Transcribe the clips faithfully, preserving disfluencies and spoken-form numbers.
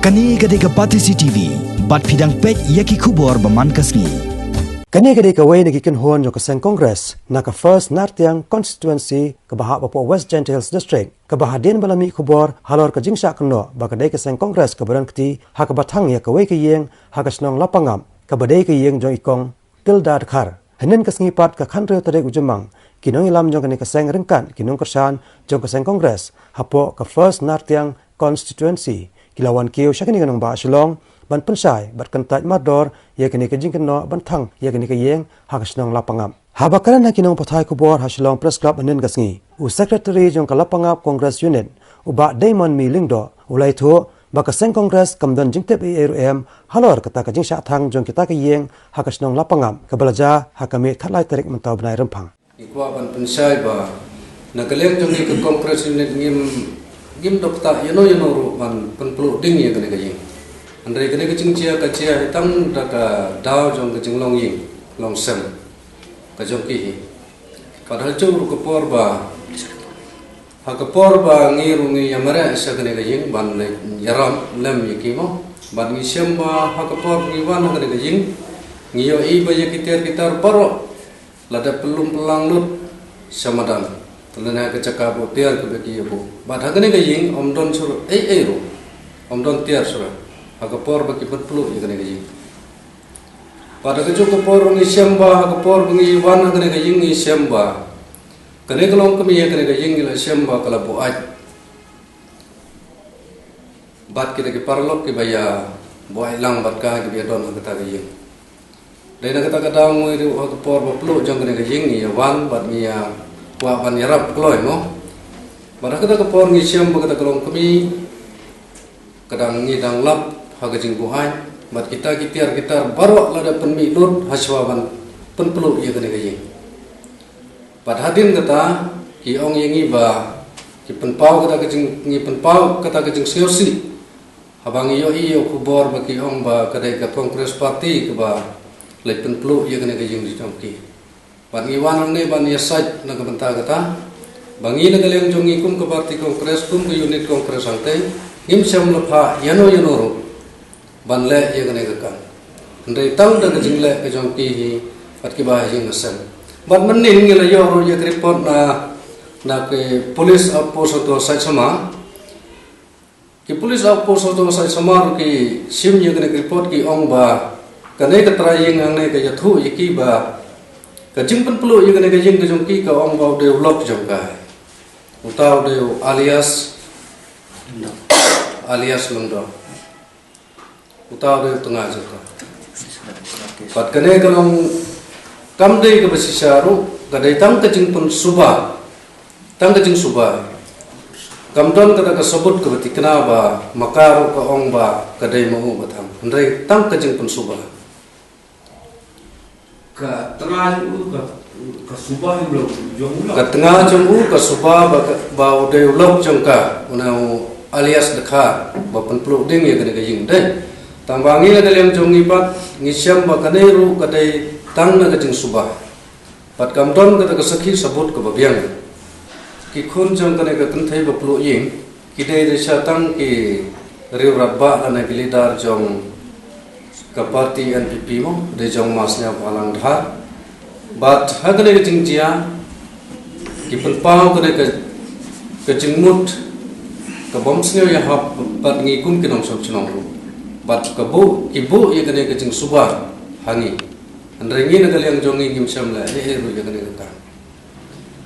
Kane ka dei ka Batesi T V, bad phi dang peit ïa ki khubor ba man ka sngi. Kane ka dei kawei na ki kynhun jong ka seng Congress na ka First Nartiang Constituency kaba hap hapoh West Jaintia Hills District, kaba hadien ba la mih khubor halor ka jingshah kynnoh ba ka dei ka seng Congress kaba don kti ha kaba thang ïa kawei ka ïing ha ka shnong Lapangap, kaba dei ka ïing jong i Kong Tilda Dkhar. Hynnin ka sngi pat ka khathynriew tarik u Jymmang, ki nongïalam jong kane ka seng ryngkat ki nongkyrshan jong ka seng Congress hapoh ka First Nartiang Constituency ki la wan kiew sha kane ka nongbah Shillong ban pynshai bad kyntait mardor ïa kane ka jingkynnoh ban thang ïa kane ka ïing ha ka shnong Lapangap. Haba kren ha ki nongpathai khubor ha Shillong Press Club hynnin ka sngi, u Secretary jong ka Lapangap Congress Unit, u Bah Diamond Mi Lyngdoh, u la ïathuh ba ka seng Congress kam don jingtip ei ei ruh em halor kata ka jingshah thang jong kita ka ïing ha ka shnong Lapangap, kaba la jia ha ka miet khatlai tarik mynta u bnai Rymphang. Ngi kwah ban pynshai ba na ka liang jong ngi ka Congress Unit ngim, ngim da ktah ïano ïano ruh ban pynpluh ding ïa kane ka ïing. Hynrei kane ka jingjia ka jia hi tang da ka daw jong ka jinglong ïing long sem ka jong ki hi. Pat ha juh ruh ka por ba, ha ka por ba ngi ruh ngi ïa mareh sha kane ka ïing ban ïarap lem ïa ki mo. Bad ngi shem ba ha ka por ngi wan ha kane ka ïing, ngi ïohi ba ïa ki tiar ki tar baroh la dep pynlum pynlang lut sha madan. Te lane ha ka jaka ba tiar kaba ki ïa buh. Bad ha kane ka ïing ym don shuh ei ei ruh, ym don tiar shuh ha ka por ba ki pynpluh ïa kane ka ïing. Bad ha ka juh ka por ngi shem ba, ha ka por ba ngi wan ha kane ka ïing ngi shem ba kane ka longkmie ïa kane ka ïing ngi la shem ba ka la buaid. Bad kita ki paralok kiba ïa buaid lang bad ka kiba ïa don ha kata ka ïing. Dei na kata ka daw ngi ruh ha ka por ba pluh jong kane ka ïing ngi ïa wan bad ngi ïa kwah ban ïarap kloi mo. Bad ha kata ka por ngi shem ba kata ka longkmie ka dang, ngi dang lap ha ka jingbuaid bad kita ki tiar ki tar baroh la dep pynmih lut ha shuwa ban pynpluh ïa kane ka ïing. Bad hadien kata ki ong ïa ngi ba ki pynpaw kata ka jing, ngi pynpaw kata ka jingsngewsih haba ngi ïohi ïa u khubor ba ki ong ba ka dei ka Congress Party kaba leit pynpluh ïa kane ka ïing jong ki. Bad ngi wan hangne ban ïasaid na ka bynta kata ba ngi na ka liang jong ngi kum ka party Congress, kum ka unit Congress hangtei, ngim shym la phah ïano ïano ruh ban leh ïa kane ka kam. Hynrei tang da ka jingleh ka jong ki hi bad kiba ha ïing ha sem. Bad mynnin ngi la ïoh ruh ïa ka report na, na ki police outpost hangto Saitsamar. Ki police outpost hangto Saitsamar ki shim ïa kane ka report, ki ong ba kane ka trai ïing hangne ka ïathuh ïa ki ba ka jingpynpluh ïa kane ka ïing ka jong ki ka ong ba u dei u lok jong ka. Uta u dei u alias, alias Lyngdoh. Uta u dei u tnga jong ka. Bad kane ka long kam dei kaba shisha ruh, ka dei tang ka jingpynsuba. Tang ka jingsuba. Kam don kata ka sabut kaba tikna ba ma ka ruh ka ong ba ka dei ma u ba thang. Hynrei tang ka jingpynsuba. Ka tnga jong u ka, ka suba jong u lok, jong u lok. Ka tnga jong u ka suba ba ka, ba u dei u lok jong ka, u na u alias Dkhar, ba pynpluh ding ïa kane ka ïing dei. Tang ba ngi na ka liang jong ngi pat ngi shem ba kane ruh ka dei tang na ka jingsuba. Bad kam don kata ka sakhi sabut kaba biang. Ki khun jong kane ka kynthei ba pluh ïing ki dei dei sha tang ki riewrangbah lane ki leader jong ka party N P P mo, dei jong Masnia Balang Dhar. Bad ha kane ka jingjia ki pynpaw kane ka, ka jingmut ka bym sngewïahap bad ngi kum ki nongshong shnong ruh. Bad ka buh, ki buh ïa kane ka jingsuba ha ngi. Hynrei ngi na ka liang jong ngi ngim shym la eh eh ruh ïa kane ka kam.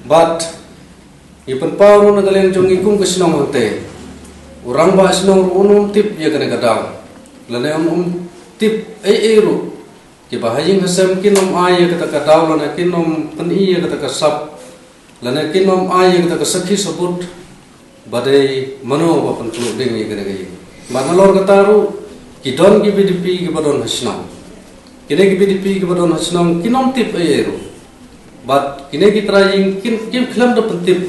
Bad ngi pynpaw ruh na ka liang jong ngi kum ka shnong hangtei. U rangbah shnong ruh un ym tip ïa kane ka daw. Lane un ym tip ei ei ruh. Kiba ha ïing ha sem kin ym ai ïa kata ka daw lane kin ym pyni ïa kata ka sap. Lane kin ym ai ïa kata ka sakhi sabut. Ba dei mano ba pynpluh ding ïa kane ka ïing. Bad nalor kata ruh ki don ki V D P kiba don ha shnong. Kine ki V D P kiba don ha shnong kin ym tip ei ei ruh. Bad kine ki trai ïing kin, kin khlem da pyntip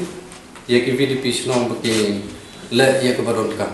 ïa ki V D P shnong ba ki leh ïa kaba donkam.